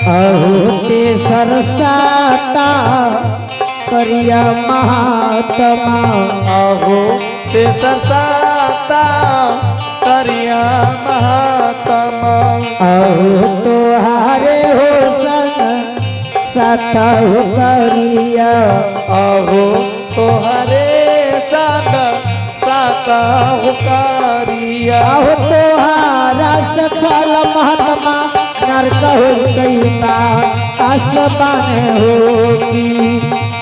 अहो ते सरसाता करिया महात्मा। आहो ते सरसाता करिया महात्मा। अहो तोहारे हो संग साता हो करिया। आहो तोहरे संग साता हुकारिया। अहो तोहारा सचल महात्मा नरक हो कैता आसमान होगी।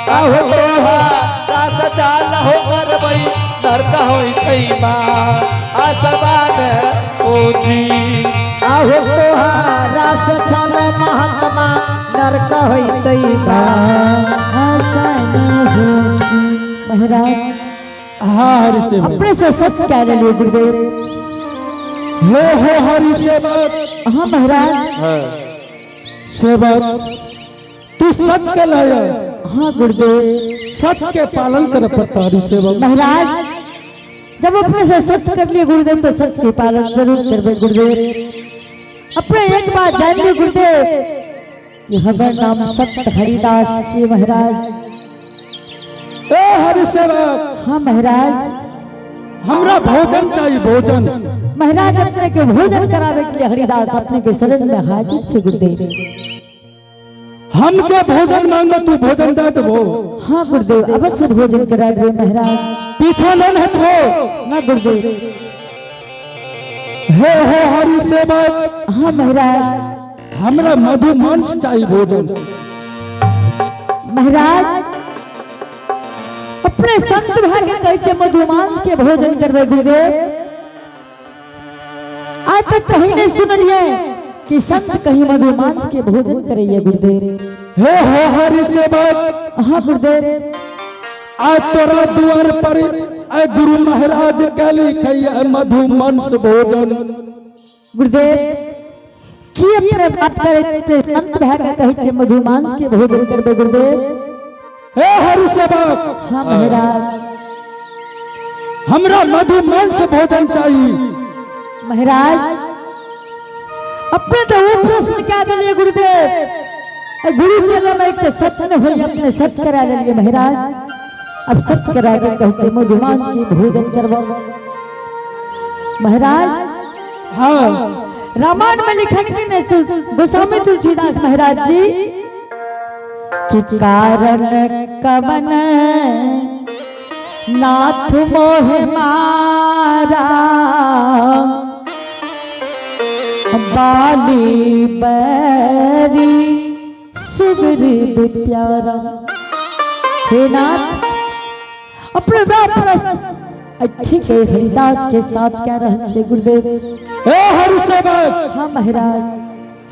अहो तोहारा सास चाल हो करबई नरक होई कैमा आसमान ओजी। अहो तोहारा सचल महात्मा नरक हो कैता। आसान होगी महाराज। हाँ हरि सेवक। अपने से सच कह रहे गुरुदेव। हे हो हरि सेवक। हाँ महाराज। सेवक, तू सच के लाय। हाँ गुरुदेव। सच के पालन करे पड़ता हरि सेवक। महाराज, जब अपने से सच कर लिए गुरुदेव, तो सच के पालन जरूर करबे गुरुदेव। अपने एक बात जान लिए गुरुदेव कि हमर नाम सत्य हरिदास जी महाराज। ए हरि सेवक। हाँ महाराज। हमरा भोजन चाहिए, भोजन। महाराज, अपने के भोजन करावे के लिए हरिदास अपने के शरण में हाजिर छे गुरुदेव। हम जो भोजन मांगो, तू भोजन दे देबो? हाँ गुरुदेव, अवश्य भोजन करा देबे महाराज। पीछा नहीं हटबो? ना गुरुदेव। हे हो हरि सेवक। हाँ महाराज। हमरा मधु मांस चाहिए भोजन। महाराज, अपने संत भाई के कहै छै मधुमांस के भोजन करबै गुरुदेव। आज तक कहीं नहीं सुनलिए कि संत कहीं मधुमांस के भोजन करैये गुरुदेव। हे हो हरि सेवक। हाँ गुरुदेव। आज तोरा द्वार पर आय गुरु महाराज के लिखैया मधु मांस भोजन। गुरुदेव, की अपने बात करे, संत भाई के कहै छै मधुमांस के भोजन करबै गुरुदेव? हे हरि सेवक। हाँ महाराज। हमरा मधु मांस भोजन चाहिए। महाराज, अपने तो वो प्रश्न क्या दिलिए गुरुदेव। गुरु चले में एक तो सच न होई, अपने सच करा लेलिए महाराज। अब सच करा के कहते मधुमांस की भोजन करबो महाराज। हाँ। रामायण में लिखन की ने गोस्वामी तुलसीदास महाराज जी कि कारण कवन नाथ मोह मारा, बाली बैरी सुग्रीव प्यारा। हे नाथ, अपने बाप ठीक है, हरिदास के साथ क्या रह छे गुरुदेव? हे हरि सेवक। हाँ महाराज।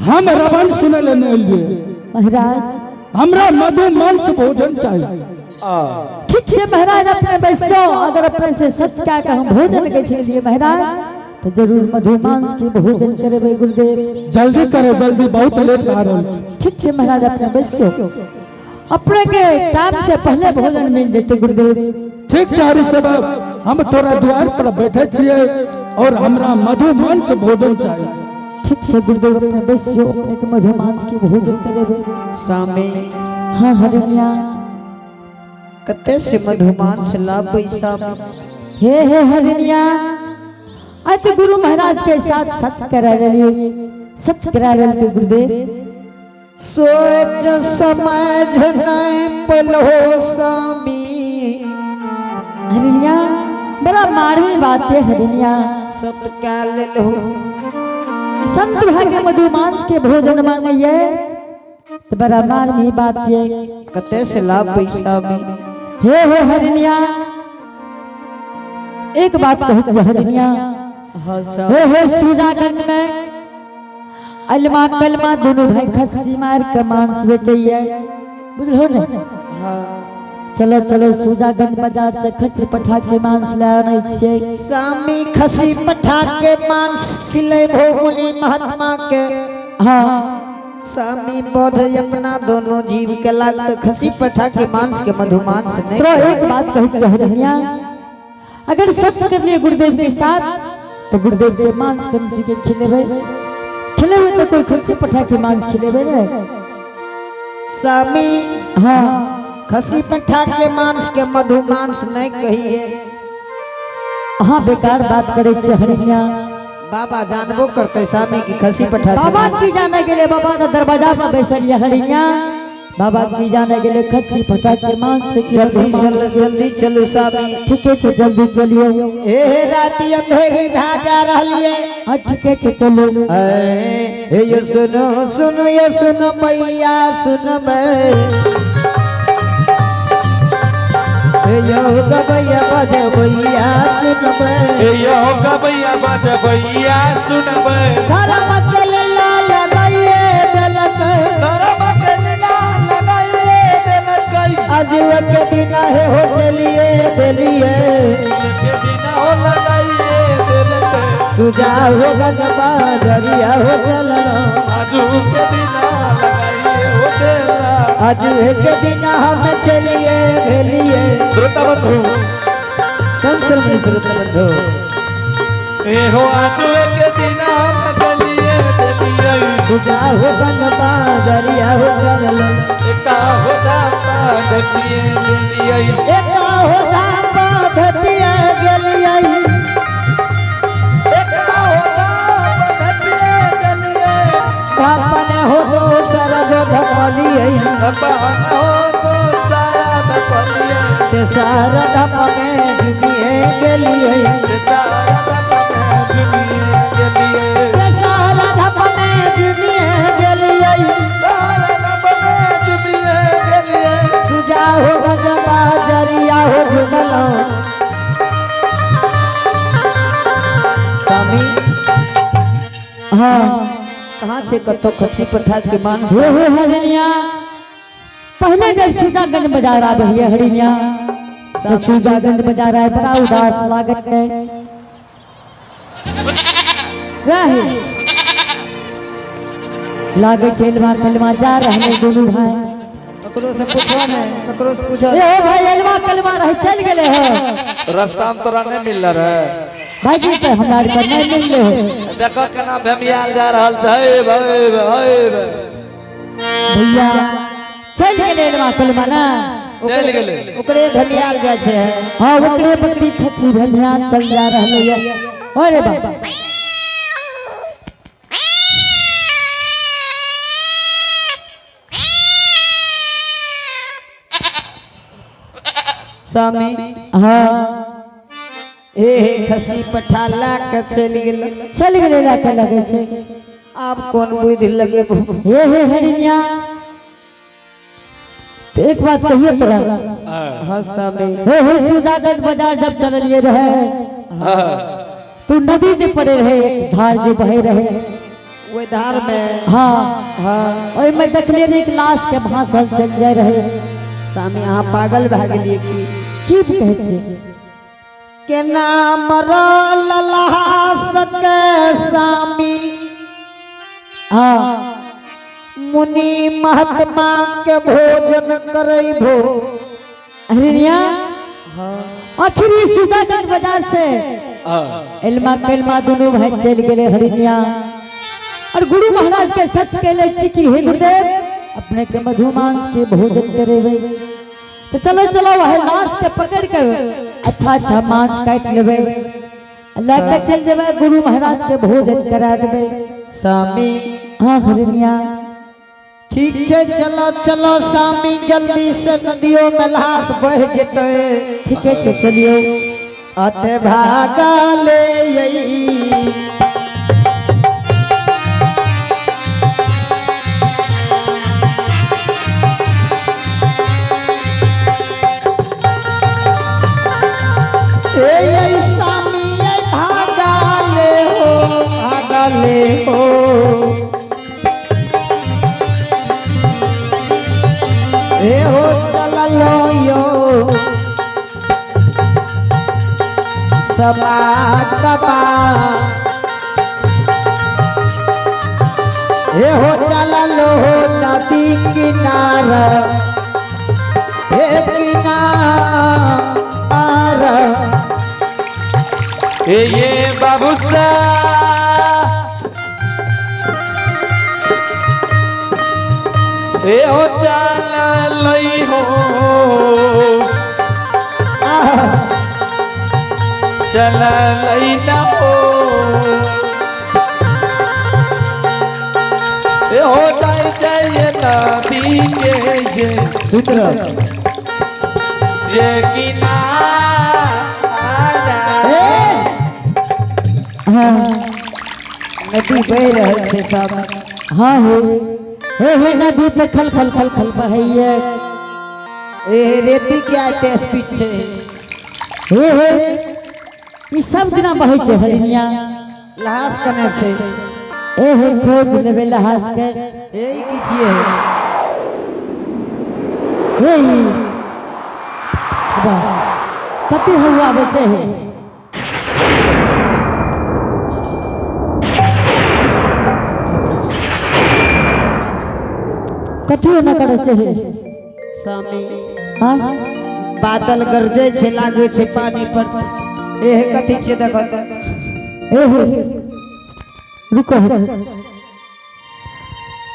हम रामायण सुने लेने एलिए। महाराज। हमरा मधु मांस भोजन चाहिए। ठीक है महाराज, अपने बैसो। अगर अपने से सच क्या का हम भोजन के लिए महाराज, तो जरूर मधुमांस के भोजन करेबे गुरुदेव। जल्दी करो, जल्दी, बहुत लेट आ रहल छी। ठीक है महाराज, अपने बैसो, अपने के टाइम से पहले भोजन मिल जेते गुरुदेव। ठीक छै हरि सेवक, हम तोरा द्वार पर बैठे छियै और हमरा मधु मांस भोजन चाहिए। ठीक है गुरुदेव, अपने बैसो, अपने के मधुमांस के भोजन करेबे। स्वामी। हाँ हरिणिया। कते से मधुमांस लाबै स्वामी? हे हे हरिणिया, आज तो गुरु महाराज के साथ सच करा रही, सच करा रहे गुरुदेव। सोच समझ नहीं पलो स्वामी। हरिणिया, बड़ा मारवी बात है हरिणिया। सत का लेलहो। संत भाग्य मधुमांस के भोजन मांगे तो बड़ा मारवी बात है। कते से लाबै स्वामी? हे हे हरिणिया, एक बात कहू हरिणिया? हाँ स्वामी। हे हे, सुजागंज में अलमा कलमा दोनों भाई खस्सी मार के मांस बेचैये, बुझलो ने? हाँ। चलो चलो, सुजागंज बाजार से खस्सी पठा के मांस ले आने छियै। स्वामी, खसी पठा के मांस खिलेबो मुनि महात्मा के? हाँ। स्वामी, बोध अपना दोनों जीव के लागत खसी पठा के मांस के मधुमांस नहीं। तो एक बात कही हरिणिया, अगर सच कर लिए गुरुदेव के साथ, तो गुरुदेव के मांस कंची के खिलेबे, खिलेबे तो तो कोई खस्सी पठा के मांस खिलेबे ने। स्वामी, हाँ। खसी पठा के मांस के मधु मांस नहीं कहिए। हाँ, बेकार बात करे छे हरिणिया। बाबा जानबो करते स्वामी की खसी पठा के बाबा मांस। की जाने गेले? बाबा तो दरवाजा पर बैसल ये हरिणिया। बाबा की जाने गेले खस्सी पठा के मांस की जल्दी चलो, जल्दी चलो स्वामी। ठीके छे, जल्दी चलियो। ए राती अंधेरी भा जा रहलिए। हाँ, ठीके छे, चलो। ए ये सुनो सुनो, ये सुनो मैया सुन मैं, ए यो गबैया बजबैया सुन मैं। ए यो गबैया बजबैया सुनबै। धर्म के लीला लगाइए देलक। धर्म के लीला लगाइए देलकै। अजुआ के दिन हे हो चलिए देलिए। के दिन हो लगाइए देलकै। सुजा हो गजबा दरिया हो चलना। आजू के दिन लगाइए हो देला। अजुए के दिन हम चलिए भेलिए। श्रोता बंधु, चंचल मुनि श्रोता बंधु, ए हो आजू के दिन हम चलिए देलिए। सुजा हो गजबा दरिया हो चलना। एका हो दाता गटिए देलिए। एका हो धाम धतिया गेलिए। एका हो दाता गटिए देलिए। अपन हो दोसर जो धपलिए। अपन हो तो सारा धपलिए। ते सारा धप में जुनिए गेलिए। सारा धप में जुनिए गेलिए। ते सारा धप में जुनिए गेलिए। सारा धप में जुनिए गेलिए। सुजा हो गजबा जरिया हो जुगलो स्वामी। हाँ। कहाँ से कतो खसी पठा के मांस? हे हे हरिणिया, पहले जब सुजागंज बाजार आवे है हरिणिया, तो सुजागंज बाजार आए बड़ा उदास लागत है रहे लागे चलवा कलवा जा रहे दोनों भाई। ककरो से पूछो ने, ककरो से पूछो। ए हो भाई, अलवा कलवा रहे चल गेले हो। रास्ता में तोरा नहीं मिल रहा है? भाई जी, तो हमारे पर नहीं मिलले हो। देखो केना भेमियाल जा रहल छै भाई भाई। भैया चल गेले अलवा कलवा ना। चल गेले। ओकरे धनियाल जाइ छै। हाँ, ओकरे बकरी खस्सी भेमिया चल जा रहले है। अरे बाबा। स्वामी। हाँ। हे हे खसी पठा ला के चलि गेल। चल गेले लाके लगे छे। आब कोन बुद्धि लगेबो? हे हे हरिणिया, तो एक बात कहिए तोरा। हाँ स्वामी। हे हे सुजागंज बाजार जब चललिए रहे तो नदी जे पड़े रहे, एक धार जे बहे रहे। ओहि धार में? हाँ। हाँ। ओहिमे देखलिए रहे एक लाश के भासल चल जाय रहे। स्वामी, अहाँ पागल भए गेलिए की? की कहै छै? केना मरल लाश के स्वामी? हाँ। मुनि महात्मा के भोजन करैबो। हरिणिया, आखिर ई सुजागंज बाजार से एलमा कलमा दोनों भाई चल गेले हरिणिया और गुरु महाराज के सच कहले छी कि हे गुरुदेव, अपने के मधुमांस के भोजन करेबे, तो चलो चलो, वह लाश के पकड़ के अच्छा अच्छा मांस काट लेबे, लऽ के चल जेबै, गुरु महाराज के भोजन करा देबै। स्वामी। हाँ हरिणिया। ठीक छै, चलो चलो स्वामी, जल्दी से नदियों में लाश बह जेतै। ठीके छै, चलियो। अत भागा ले यही। ए ये स्वामी, ये भागा ले हो, भागा ले हो, ए हो चललो यो समाज बाबा, हे हो चललो हो नदी किनारा, हे किनारा। ए ये बाबू सा। ए हो चल लई हो चल लई ना हो ए हो जाए जाए नदी के ये सुत रह ये किनारा ए हाँ नदी बह रहल छै सब। हाँ हे हे हे नदी पे खल खल खल खल बहैये। ए रेती के आते स्पीच छै। हे हे ई सब दिना बहै छै हरिनिया। लहास कने छै। ए हे खोज लेबै लहास के। ए ई की छियै? हे ई वाह कते हवा आबै छै हे। कथियो न करै छै हे। स्वामी हाँ बादल गरजै छै, लागै छै पानी पर। ए हे कथी छियै देखो त। ए हे रुको हे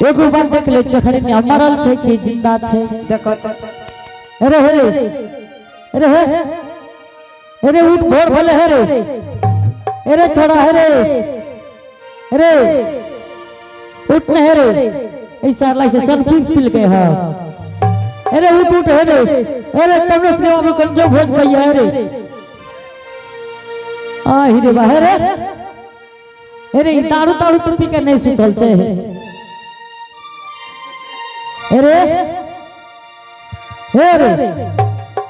एगो बार देख ले छै हरिनिया मरल छै कि जिंदा छै। देखो त। अरे हे रे अरे हे अरे उठ भोर भले हे रे अरे छोड़ा हे रे अरे उठ न हे रे ऐसा लागे छै सब पी पी के है। अरे उठ उठ हे रे अरे कमलेश ने बाबू कंजो भोज कहिया हे रे आ ही रे बा हे रे अरे ई दारू तारू तो पी के नहीं सुतल छै। अरे हे रे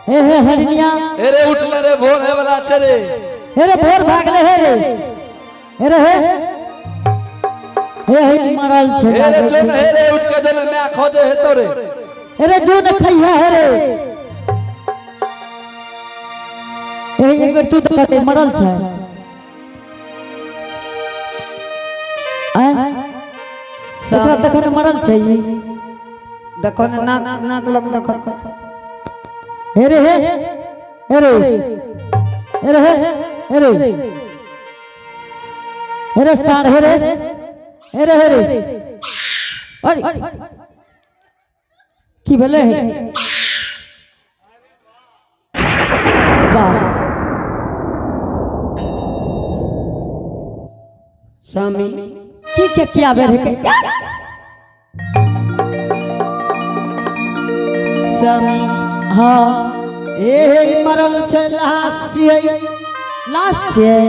हे हे हरिनिया अरे उठले रे भोर है वाला चरे। अरे भोर भागले हे रे अरे हे हे हे मरल छै हे रे जागल जो छै। न हे रे उठ के जो न मैं खोजे हे तोरे। अरे जो न खैया हे रे ए एक बेर तू तऽ मरल छै आय एकरा तखन मरल छै ई। देखो ने नाक नाक लग देखो। हे रे हे हे रे हे रे हे हे रे हे रे साढ़ हे रे हे रे हे रे अरे की भेलै हे? वाह स्वामी की के किया भेल हे? स्वामी हाँ ए हे ई मरल छै लहास छियै। लाश छियै।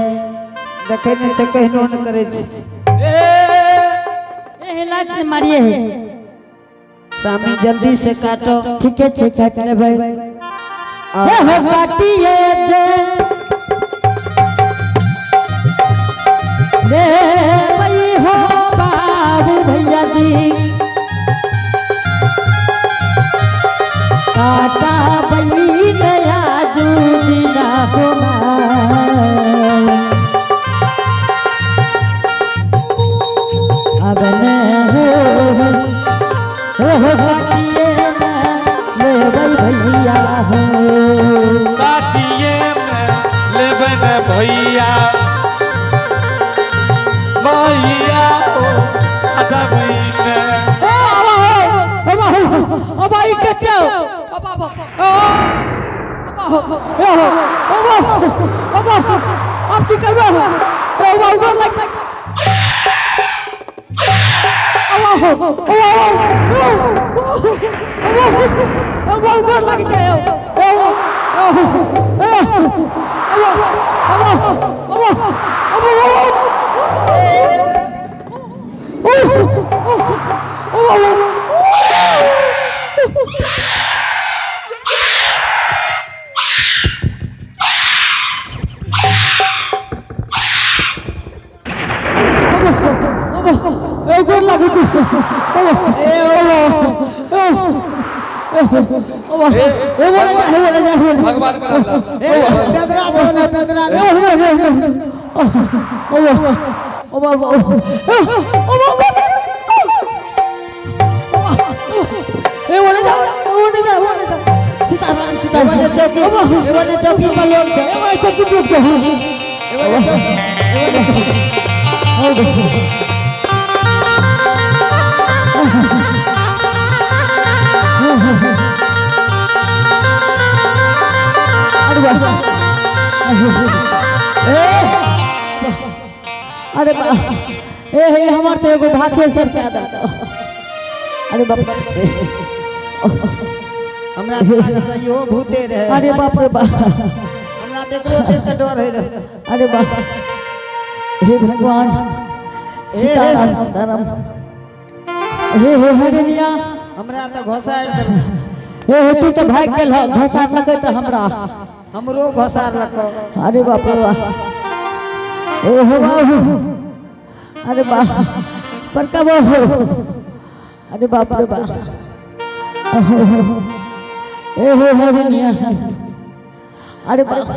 देखै नहि छै कहिनो नहि करै छै। ए ए हे लात ने मारिए हे। स्वामी जल्दी से काटो। ठीके छै काटि लेबै। हे हो काटिए जे रे भई हो बाबू भैया जी काटा बई नया जूदिना हो अब न हो हो हो काटिए न लेबै भैया हो काटिए में लेबै न भैया भैया हो अदबी में। ए आवा हो अबा हो अबा ई के छौ अबा अबा अबा हो ए हो अबा अबा अब की करबे हो ए अबा उगर लाग अबा हो अबा अबा अबा उगर लाग जाय ए हो ए अबा अबा अबा अबा ए गोर लागै छै ए ओ ओ ए बोले जा बोले जा बोले। भगवान बना ला। ए बेदरा छौ ने बेदरा छौ। ओ ओ ओ ओ ओ ए बोले जा बोले जा बोले जा सीताराम सीताराम। एवने चौकी एवने चौकी पर लोग छै। ए बोले चौकी पर लोग छै। एवने चौकी एवने चौकी। बाप ए अरे बा ए हे हमर तो एगो भाके सर से आदा अरे बाप हमरा तो लागल रहे इहो भूते रहे। अरे बाप रे बाप। हमरा देखलो देख के डर होइ रहे। अरे बाप, हे भगवान सीताराम सीताराम। हे हे हरिणिया। हमरा तो घोसार देलक। हे हे तू तो भाग गेल ह, घोसार लगे तो हमरा। हमरो घोसार लको। अरे बाप रे बाप। ए हो बाबू। अरे बाप पर कब हो। अरे बाप रे बाप। ए हो हरिणिया। अरे बाप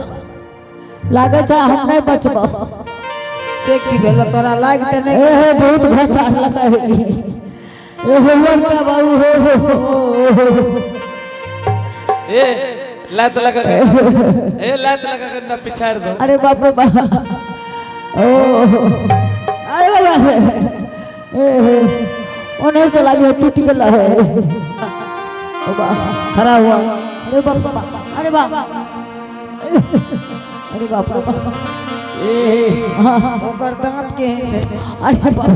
लागे छै हम नहीं बचब। से की भेल तोरा लागते नहीं? ए हे बहुत घोसार लगे। ए हो लड़का बाबू हो हो हो। ए लात लगा के, ए लात लगा के ना पिछाड़ दो। अरे बाप रे बाप। ओ अरे बाबा ए हे ओने से लागे टूट गेल है। ओ बा खड़ा हुआ। अरे बाप रे बाप। अरे बाप, अरे बाप रे बाप। ए ओकर दांत के है। अरे बाप,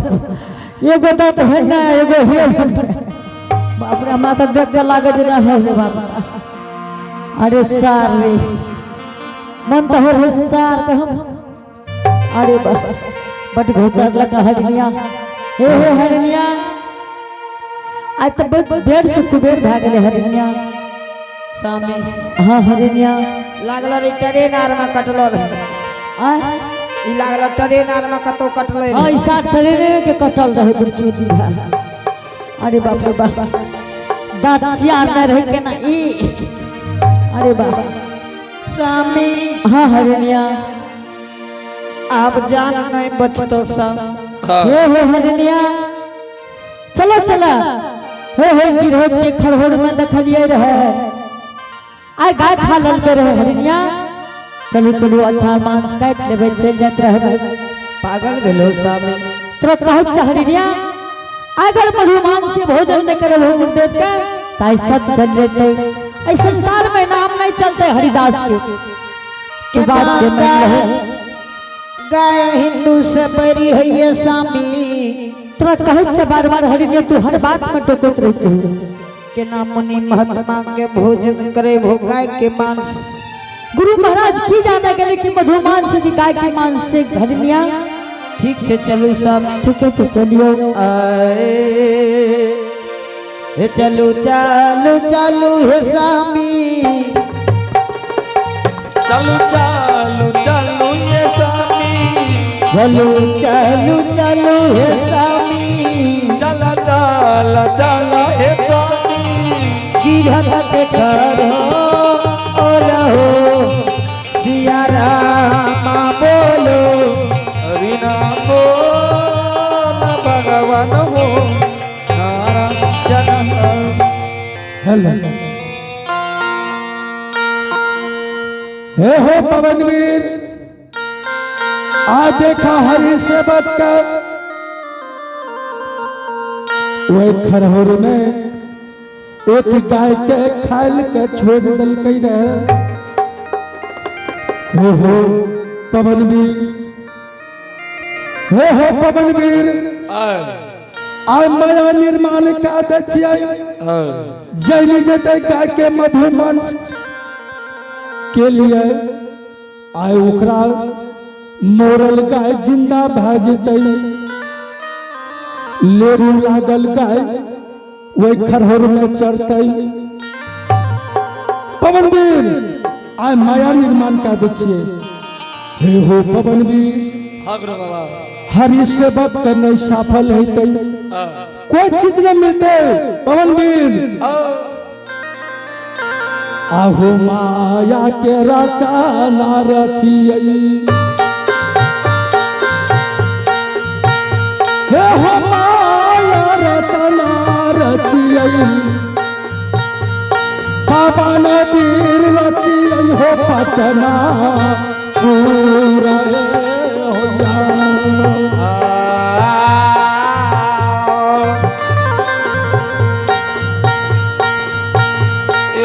एगो दांत है ना एगो हे। बाप रे हमरा तो देख के लागे जे रहे रे बाप। अरे सार रे मन तो हो रे सार के हम। अरे बाप बट घोचा लगा हरिणिया। हे हे हरिणिया आज तो बहुत देर से कुबेर भए गेलै हरिणिया। स्वामी। हाँ हरिणिया। लागल रे ट्रेन आर में कटलो रहे। आ ई लागल ट्रेन आर में कतौ कटले हाँ रहे। ई साथ ट्रेने के कटल रहे बुचोजी भा। अरे बाप रे बाप दांत चियार नहीं रहे के ना ई। अरे बाप। स्वामी। हाँ हरिणिया। अब जान नहीं बचतो सब। हे हे हरिणिया चलो चलो। हे हे गिरहोत के खड़होड़ में देखलिए रहे आइ गाय खा लेलके रहे हरिणिया। चलू चलू अच्छा मांस काटि लेबै चलि जाइत रहबै। पागल भेलो स्वामी। तोरा कहै छै हरिणिया अगर मधु मांस के भोजन नहीं करे हो गुरुदेव के ताई सब चल जेतै। एहि संसार में नाम नहीं चलते हरिदास के बात के मन रहे। गाय हिंदू से बड़ी है स्वामी। तोरा कहै छै बार बार हरिणिया तू हर बात में टोकैत रहै छौ। के नाम मुनि महात्मा के भोजन करे भो गाय के मांस। गुरु महाराज की जाने गेले कि मधु मांस की गाय के मांस से हरिणिया। ठीक छै चलू स्वामी। ठीक है चलियो। आए हे चलू चालू चालू हे स्वामी। चलू चालू चालू ये स्वामी। चलू चालू चालू हे स्वामी। चला चला चला हे स्वामी। गिरहत के घर और हो सिया रामा बोलो। हरि नाम बोल भगवान हो नारायण। हेलो हे हो पवनवीर आ देखा हरि सेवक का वह खरहोर में एक गाय के खायल के छोड़ दिलकै रहे। हे हो पवनवीर हे हो पवनवीर आ माया निर्माण का दै छियै जैनी जते गाय के मधु मांस के लिए आय ओकरा मोरल गाय जिंदा भए जेतै। लेरू लागल गाय वही खरहोर में चढ़तै। पवनवीर आय माया निर्माण का दै छियै। हे हो पवनवीर हाँ गुरु बाबा। हरि सेवक के नहीं सफल हेतै, कोई चीज नहीं मिलते पवनवीर। आहो माया के रचना रचियै। हे हो माया रचना रचियै। पवन वीर रचियै हो पटना पूरा हो जा।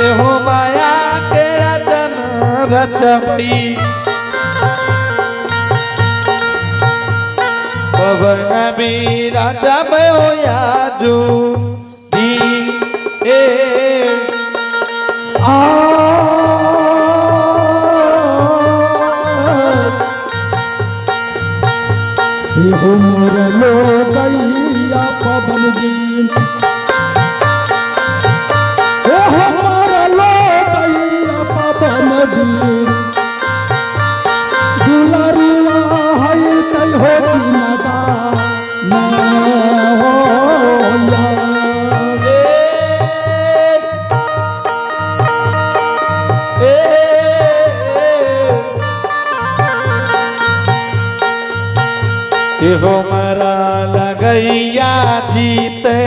एहो माया के रचना रचबई पवन बीरा जबो याजू दी ए आ हो मोर लो गैया पवन बीर ए हो मोर लो गैया पवन बीर दुलरुआ हई तै हो चिनदा न हो या। ए हो मरा लगैया जीते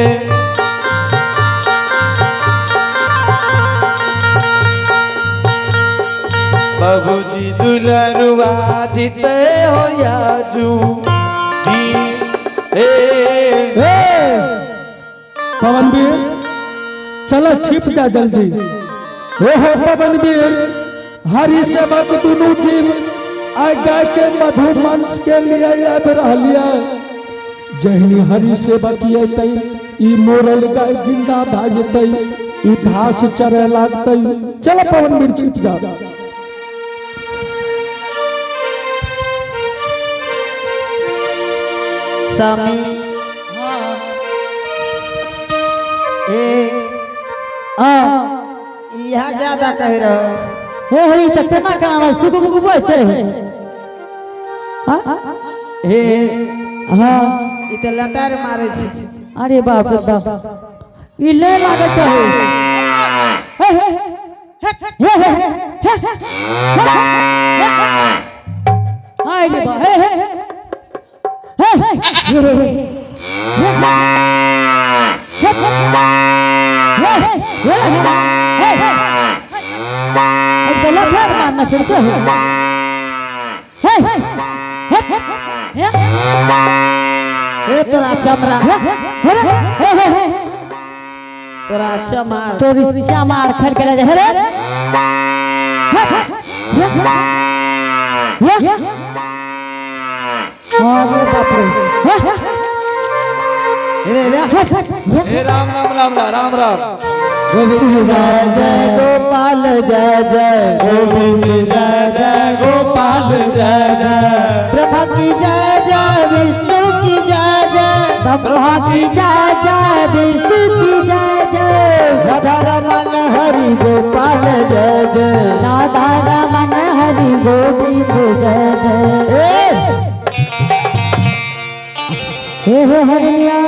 बाबूजी दुलरुआ जीते हो याजू जी ए ए पवन वीर चलो छिप जा जल्दी ओ हो पवन वीर हरि सेवक दुनू जीव आइ गाय के मधुमंस के लिए आबि रहलियै जहनी हरि सेवक अयतै ई मोरल गाय जिंदा भए जेतै ई घास चरे लागतै। चलो पवन वीर छिप जा। स्वामी ए आ यहाँ ज्यादा कह रहो। हे हे त केना केना सुख बुक छै हाँ? हे हाँ ई तऽ लतार मारे छै। अरे बाप रे बाप ई ले लागे छै। हे हे हे हे हे हे हे हाय रे बाप हे हे हे हे हे हे हे हे तो लथार मारना फिर तो हे हे हे हे हे तोरा चमड़ा हे हे हे हे तोरा चमार तोरी चमार खल के ले हे रे हे हे हे हे अरे बाप रे हे रे रे हे हे राम राम राम राम राम राम। गोविंद जय जय गोपाल जय जय गोविंद जय जय गोपाल जय जय ब्रह्मा की जय जय विष्णु की जय जय ब्रह्मा की जय जय विष्णु की जय जय राधा रमन हरि गोपाल जय जय राधा रमन हरि गोविंद जय जय। ए हे हे हरिया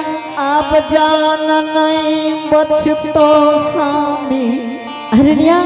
आप जान नहीं बचतो स्वामी। हरिया।